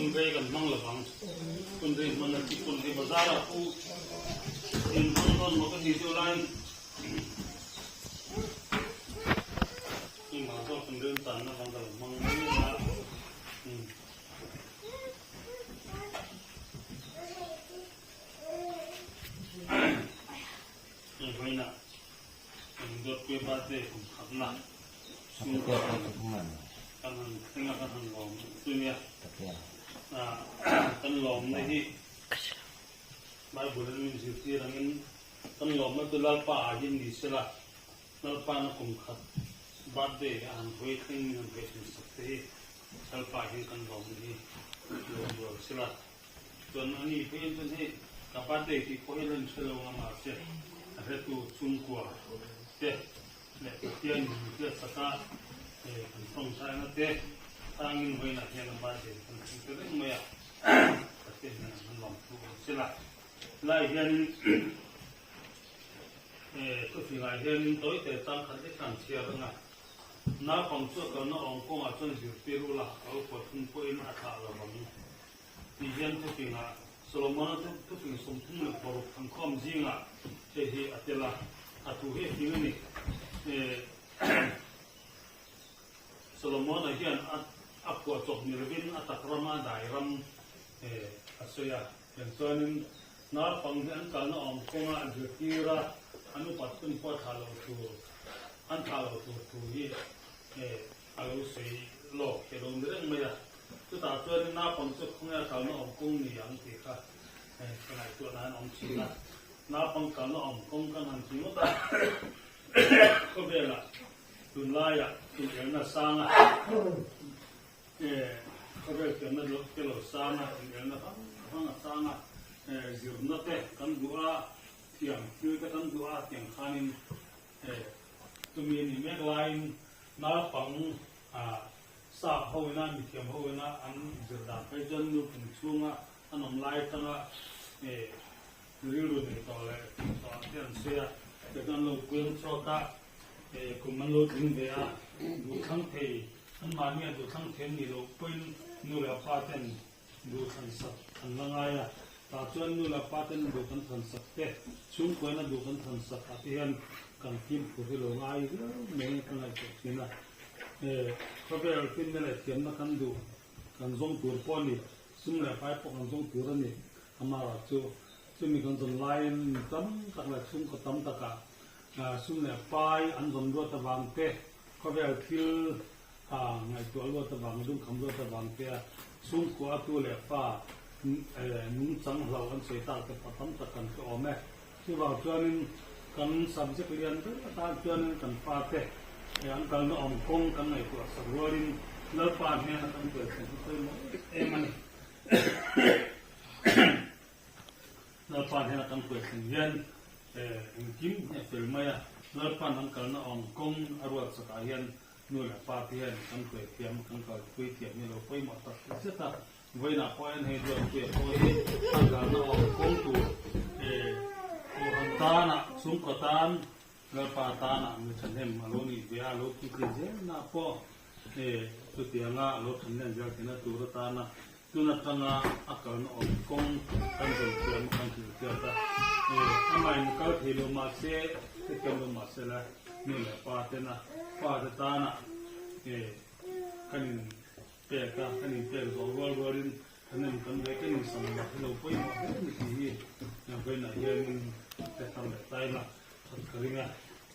Hun rei kan hmang lovang. Hun rei hman a chi pawn hei bazar ah pawh in hmang dawn maw ka ti deuh laiin engmah zawk kan rem tan avang ka lo hmang mai a. Hei vawiinah kan dawtpui birthday kum khatna chhungkaw kan han thleng a kan han lawm chu nia. Kan lawmna hi Bible in min zirtir angin kan lawmna chu Lalpa ah hian ni sela Lalpana kum khat birthday a han hawi thleng min han hawi thleng sak te hi Lalpa hian kan lawmna hi lawm rual sela. Chuan ani pawhin chuan hei ka birthday tih pawh hi a la inhre lo ang a mahse a hretu chhungkua te leh Pathian in min hriat sak a kan tawngtaina te tangin vawiinah hian a birthday kan thleng ta reng mai a Pathian hian an lawm thu awm sela lai hianin thufingah hianin tawite changkhat lek khan chhiar ang a. Naupang chu a kalna awm kawngah chuan zirtir ula a upa thung pawhin a thlah lo ang. Ti hian thufingah Solomona chu thufing 36 thangkhawm zingah hei hi a tel a, a thu hi a fing a ni. Solomona hian a phuahchawp ni lovin a tak rama a dai ram a sawi a. Tiang chuanin naupang hi an kalna awm kawngah zirtir a, an upat hun pawh a thlah lo tur, an thlah lo tur thu hi a lo sawi lawk hi a lo ni reng mai a. Chutah chuanin naupang chu khawnge a kalna awm kawng ni ang tih kha ka ngaihtuah nan awm thin a. Naupang kalna awm kawng kan han ti ngawt a, khawvelah tunlaiah inelna sang a. Khawvel pianna te lo sang a, inelna hrang hrang a sang a, zirna te kan duh a, thiam thil te kan duh a tiang khanin chumi a nih mek laiin naupang sap ho ina mithiam ho ina an zir dan phei chuan nupui chhunga an awm lai atanga rilru nei tawh leh tih tawh ang te an sawi a, tichuan an lo kuang chhuak a, kum an lo tling ve a, duhthlang thei Anmahni a duhthlang thiam ni loh pawhin nu leh pa ten duhthlan sak an la ngai a, tah chuan nu leh pa ten duh kan thlan sak te, chhungkuaina duh kan thlan sak ah te hian kan fimkhur hi lo ngai viau mai ka ngaihtuah thin a. Khawvel finna leh thiamna kan duh kan zawng tur pawh a ni, sum leh pai pawh kan zawng tur a ni, amaherawh chu chumi kan zawn laiin mi tam tak leh chhungkaw tam takah sum leh pai an zawn ruat avang te, Khawvel thil ngaihtuah luat avang, lungkham luat avang te a chhungkua tu leh fa nungchang hlo an sawi tak te pawh tam tak kan hre awm e. Chuvang chuanin kan subject lian ber atan chuanin kan fa te an kalna awm kawng kan ngaihtuah sak rualin Lalpa hnena kan kuai thlen hi pawimawh em em a ni. Lalpa hnena kan kuai thlen hian engkim hi a fel mai a, Lalpa'n an kalna awm kawng a ruat chakah hian nu leh pa te hian kan kuai thiam, kan kalpui thiam hi a lo pawimawh tak zet a. Vawiinah pawh hian hei Duatpuia pawh hi a kalna awm kawng tur Kohhran tanah, chhungkaw tan, Lalpa tanah mi thahnem a lo nih ve a, a lo puitling zel na pawh chutianga a lo thahnem zel theihna tur atana Tun atanga a kalna awm kawng kan zawm thiam a kan hrilh hriat a, amah in kal thei lo mah se, hetiang lo mah se la nu leh pa tena fa te tana kan in pek a, kan in pek zawh rual rualin kan in kan ve kan in sam loh hi lo pawimawh hle a ni tih hi vawiinah hianin ka thar leh ta ila that ka ring a,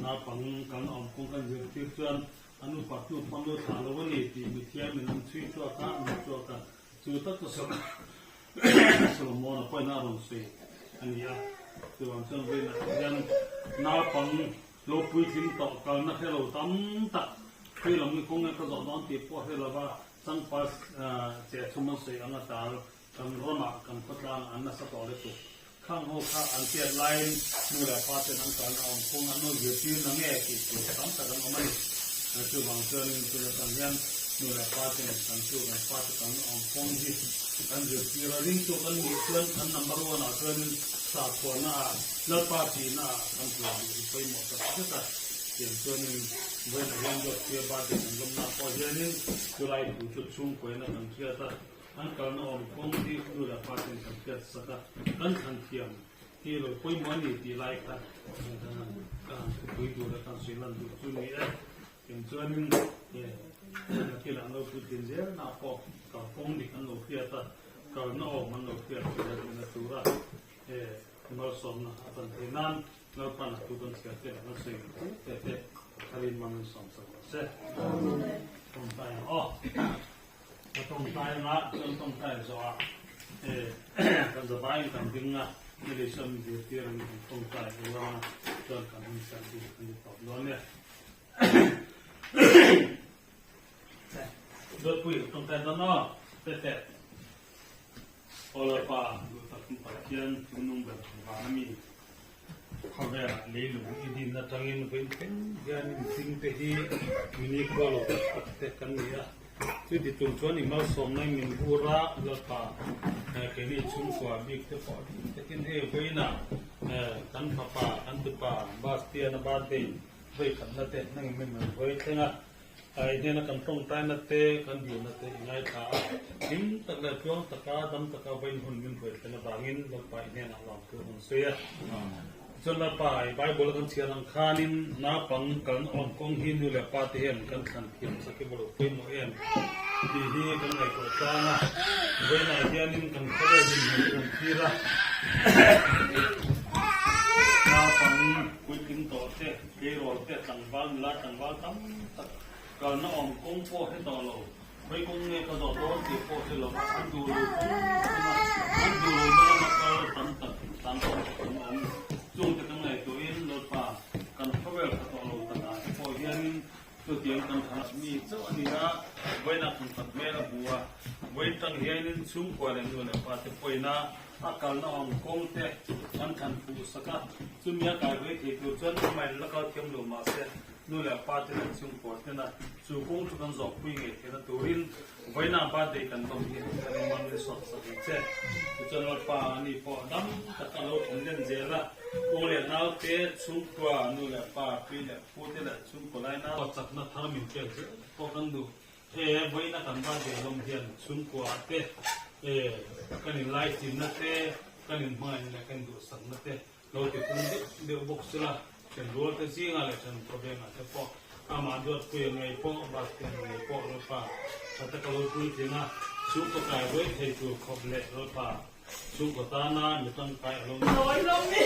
naupang kan awm kawng kan zirtir chuan A nu pa hnu pawn lo thlah lo a ni tih mithiam in an chhui chhuak a, an hmu chhuak a, chu tak chu Solomon-a pawhin a rawn sawi a ni a. Chuvang chuan vawiinah hian naupang lo puitling tawh kalna hre lo tam tak, khawi lam nge kawng nge ka zawh dawn tih pawh hre lova changpa che chhum an sawi ang a tal Kan ramah kan khawtlang an nasa tawh lutuk. Khang ho kha an hriat laiin nu leh pa ten an kalna awm phung an lo zirtir na nge tih tur tam tak an awm a ni. Chuvang chuanin tun atang hian nu leh pa ten kan chu kan fate kalna awm phung hi kan zirtir a, ringtu kan nih chuan kan number one ah chuanin sakhuana ah Lalpa tihna ah kan hmuh duh hi pawimawh tak zet a. Tiang chuanin vawiinah hian Dawtpuia birthday kan lawmna pawh hianin chulai thu chu chhungkuaina kan hriat a. An kalna awm kawng hi nu leh pa ten kan hriat sak a, kan thlan thiam hi lo pawimawh a ni tih lai kha ka han thupui duh leh ka han sawi lan duh chu ni e. Eng chuanin nakinah an lo puitlin zel na pawh kal kawng dik an lo hriat a, kalna awm an lo hriat theih a nihna tura malsawmna a tan theih nan Lalpan a thu kan chhiar te leh kan sawi te te te tharin man an sawm sak rawh se. Tawngtai ang aw. Ka tawngtai anga chuan tawngtai zawhah kan zavaiin kan ding a, ni lei chuan min zirtir ang kan tawngtai ulang a, chuan kan hun siam hi a ni tawp dawn e. Dawtpui tawngtai dawn aw, Tete. Aw Lalpa, duh tak Pathian chungnung ber vana mi khawvelah leilung i din atangin vawiin thleng hianin thingte hi mini khua lo tak tak te kan ni a. Chuti tum chuan i malsawmna in min vur a, Lalpa, keini chhungkua bik te pawh bik takin hei vawiinah kan fapa, kan tupa Bastian-a birthday vawi khatna te nangin min rawn vawi thleng a. I hnena kan tawngtaina te, kan dilna te i ngaithla a, hlim tak leh tluang taka, dam taka vawiin hun min hruai thlen avangin Lalpa i hnenah lawmthu a rawn sawi a. Tichuan Lalpa, i Bible a kan chhiar ang khanin naupang kan awm kawng hi nu leh pa te hian kan thlan thiam sak i va lo pawimawh em tih hi kan ngaihtuah tlang a. Vawiinah hianin kan khawvel dinhmun kan thlir a, naupang puitling tawh te, Tleirawl te tlangval nula tlangval tam tak kalna awm kawng pawh hre tawh lo, khawi kawng nge ka zawh dawn tih pawh hre lo va, an duh lo kawng lama an duh lo na lama kal tam tak tlang tam tak an awm. Chungte kan ngaihtuahin Lalpa kan khawvel tha tawh lo takah te pawh hianin chutiang kan tha mi chauh a ni a, vawiinah kan khat hmel a hmu a, vawiin tang hianin chhungkua leh nu leh pa te pawhin a A kalna awm kawng te an thlan fuh sak a, chumi a kai ve thei tur chuan amah in la kal thiam lo mah se, nu leh pa te leh chhungkua tena chu kawng chu kan zawhpui ngei theihna turin vawiinah birthday kan lawm hi kan inman le sawt sak ang che. Tichuan Lalpa ani pawh dam tak a lo thlen len zel a, u leh nau te, chhungkua, nu leh pa, pi leh pu te leh chhungkua lai nau chakna thar min pek zel pawh kan duh. He vawiina kan birthday lawm hian chhungkua te, kan inlaichinna te, kan inhmangaihna leh kan induhsakna te lo ti pung deuh deuh bawk sela, thenrual te zingah leh then khawvengah te pawh amah duatpuia ngei pawh, Bastian ngei pawh Lalpa tha taka lo puitling a, chhungkaw kai ruai thei tur khawp leh Lalpa chhungkaw tana mi tangkai a lo ni.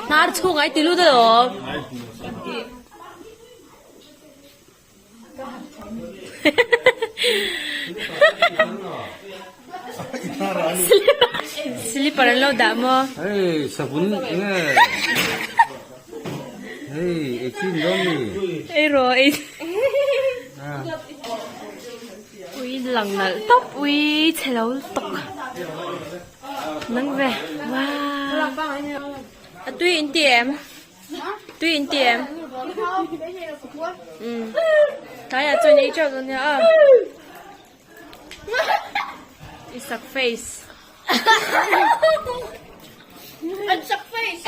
Hnar chhung ai ti lut alawm. Slipper an lo dah maw? Hei savun nge hei ei chin dawn mi. Ei rawh ei. Ui lang nalh tawp ui chhe lo tawk. Nang ve wow. A tui in ti em? Tui in ti em? Um. Tlaiah chuan ei teuh dawn nia a. I sak face. An sak face.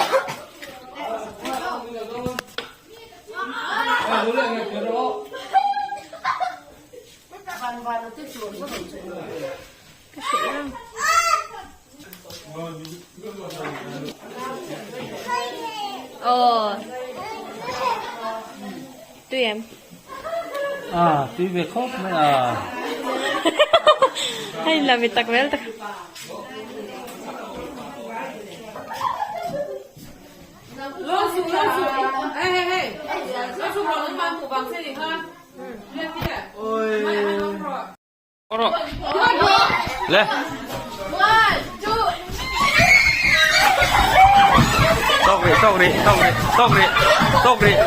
Ka hreh rang. Aw. Tui em? À, tui ve khawp mai à. Hei la mi tak vel tak. Le. Tawk rih, tawk rih, tawk rih, tawk rih, tawk rih.